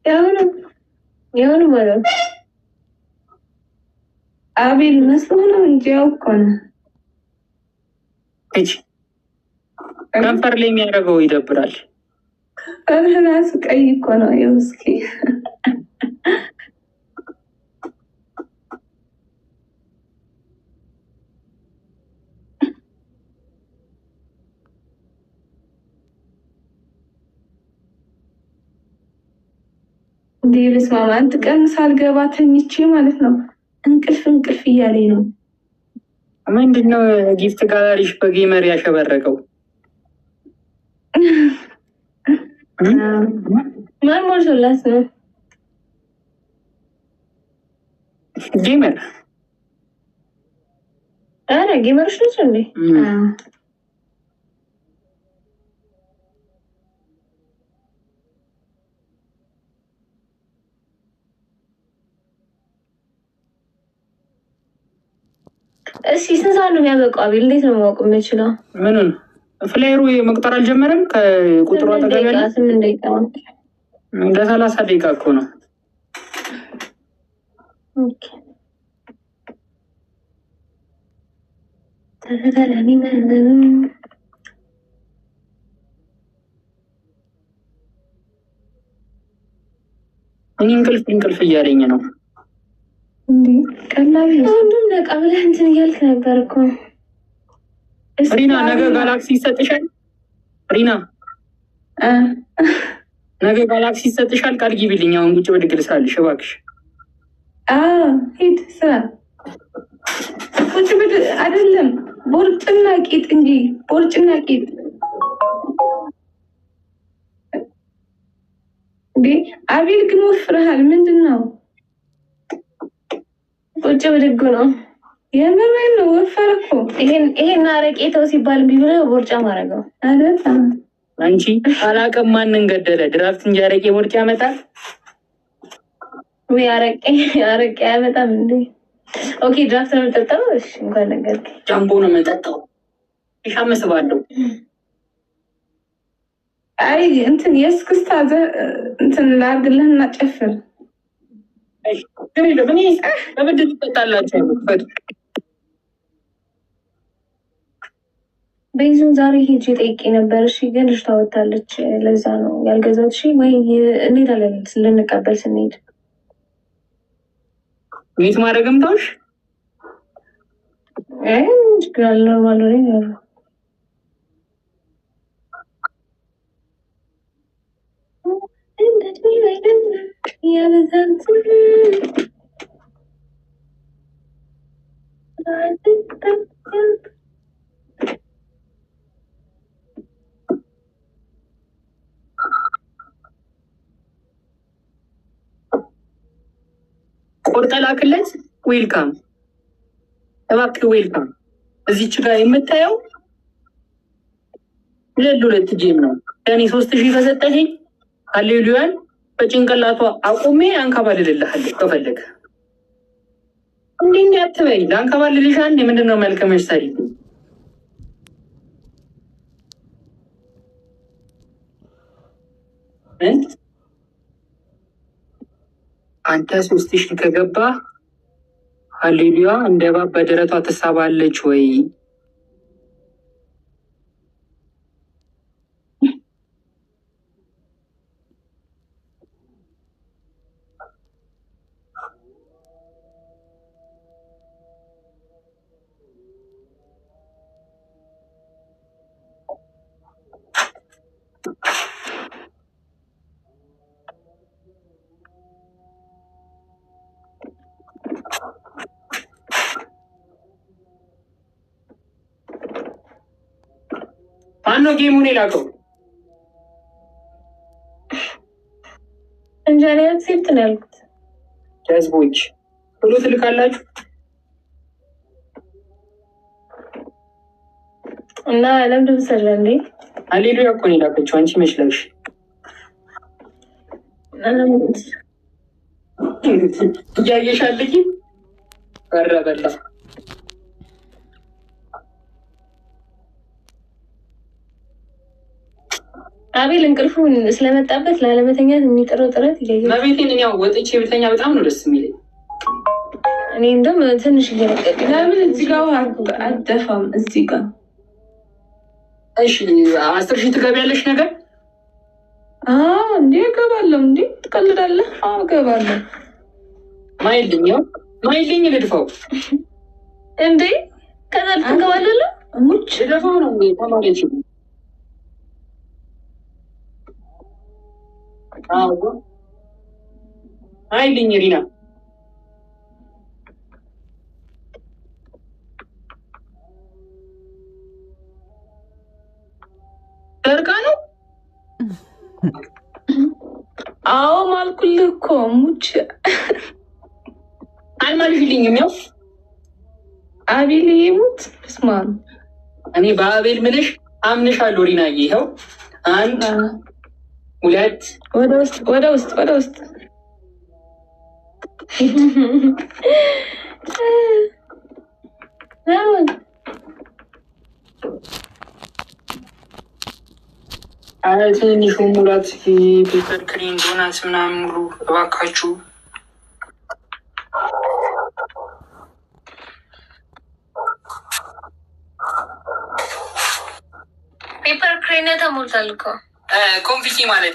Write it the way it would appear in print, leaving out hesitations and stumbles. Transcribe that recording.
ያው ነው ያው ነው ማለት ነው። አቤል መስሎ ነው እንጂ ያው እኮ ነው። እጅ ከንፈር ላይ የሚያደርገው ይደብራል። ከንፈርህ እራሱ ቀይ እኮ ነው። ይኸው እስኪ እንዲህ በስመ አብ። አንድ ቀን ሳልገባ ተኝቼ ማለት ነው እንቅልፍ እንቅልፍ እያለኝ ነው። ምንድን ነው gift gallery ሽ በ gamer ያሸበረቀው? ማን ሞልቶላት ነው? Gamer። አረ gamer ኦች ናቸው እንዴ? እሺ ስንት ሰዓት ነው የሚያበቃው? አቤል እንዴት ነው ማወቅ የምችለው? ምኑን? Flyer ኡ መቁጠር አልጀመረም። ከቁጥሩ አጠገብ ያለ 8 ደቂቃ ነው። ለ30 ደቂቃ እኮ ነው። Okay። እኔ እንቅልፍ እንቅልፍ እያለኝ ነው። እንዴ ቀላል ነው። ሁሉም ነቃ ብለህ እንትን እያልክ ነበር እኮ። ሪና፣ ነገ ጋላክሲ ይሰጥሻል። ሪና፣ ነገ ጋላክሲ ይሰጥሻል። ቃል ግቢልኝ። አሁን ቁጭ ብድግ ልስራልሽ እባክሽ። ሂድ ስራ። ቁጭ ብድ አይደለም፣ ቦርጭና ቂጥ እንጂ፣ ቦርጭና ቂጥ። እንዴ አቤል ግን ወፍረሃል። ምንድን ነው? ቁጭ ብድጉ ነው። የምሬን ነው። ወፈር እኮ። ይሄን አረቄ ተው ሲባል እምቢ ብለህ ቦርጫ ማድረገው። አይደል? አንቺ አላቅም ማንን ገደለ? ድራፍት እንጂ አረቄ ቦርጭ ያመጣል? ወይ አረቄ አረቄ አያመጣም እንዴ? Okay፣ ድራፍት ነው የምጠጣው። እሺ እንኳን ነገርከኝ። ጃምቦ ነው የምጠጣው። ሻመስባለሁ። አይ እንትን የእስክስታ እንትን ላድርግልህና ጨፍር። ችግር የለም። እኔ በብድር ትጠጣላችሁ። ክፈቱ። ቤዙን ዛሬ ሄጄ ጠይቄ ነበር። እሺ ግን ልጅቷ ወታለች። ለዛ ነው ያልገዛሁት። እሺ ወይ እንሄዳለን ልንቀበል ስንሄድ። Mute ማድረግም ተውሽ። አይ ችግር አለ፣ normal ወሬ ነው። ቆርጠ ላክለት። Welcome እባክህ welcome። እዚች ጋር የምታየው ሁለት ሁለት game ነው። ለእኔ 3000 ከሰጠሽኝ ሀሌሉያን በጭንቅላቷ አቁሜ አንከባልልልሃለሁ። ከፈለግ እንዲህ እንዲህ አትበይ። ለአንከባልልሽ አንድ ምንድን ነው መልከመሽ ሰሪ። አንተ 3000 ከገባ ሀሌሉያ እንደ እባብ በደረቷ ትሳባለች ወይ? ማነው game ኡን የላከው? እንጃ እኔ accept ነው ያልኩት። ህዝቦች ብሎ ትልካላችሁ። እና ለምንድን መሰለህ እንዴ? ሀሌሉያ እኮ ነው የላከችው። አንቺ መች ላክሽ? እያየሻለኝ ቀረበላ። አቤል እንቅልፉ ስለመጣበት ላለመተኛት የሚጥረው ጥረት ይለያል። መቤቴን እኔ ያው ወጥቼ ብተኛ በጣም ነው ደስ የሚለኝ። እኔ እንደውም ትንሽ እየለቀቀኝ ነው። ለምን እዚህ ጋር ውሃ አትደፋም? እዚህ ጋር እሺ 10,000 ትገቢያለሽ ነገር እንዴ እገባለሁ። እንዴ ትቀልዳለህ? አዎ እገባለሁ። ማይልኝ ያው ማይልኝ ልድፈው እንዴ ከዛ ልትንከባለለ ሙች ልደፋው ነው እንዴ ተማሪች አዎ ማይልኝ ሪና ደርቃ ነው። አዎ ማልኩልህ እኮ ሙች። አልማልሽልኝም። ያው አቤል ይሙት ስማ፣ እኔ በአቤል ምልሽ አምንሻለሁ ሪናዬ። ይኸው 1 2 ወደ ውስጥ ወደ ውስጥ ወደ ውስጥ አረ ትንንሹ ሙላት paper crane donut ምናምን ሙሉ እባካችሁ። Paper crane ተሞልቷል እኮ ኮንፊቲ ማለት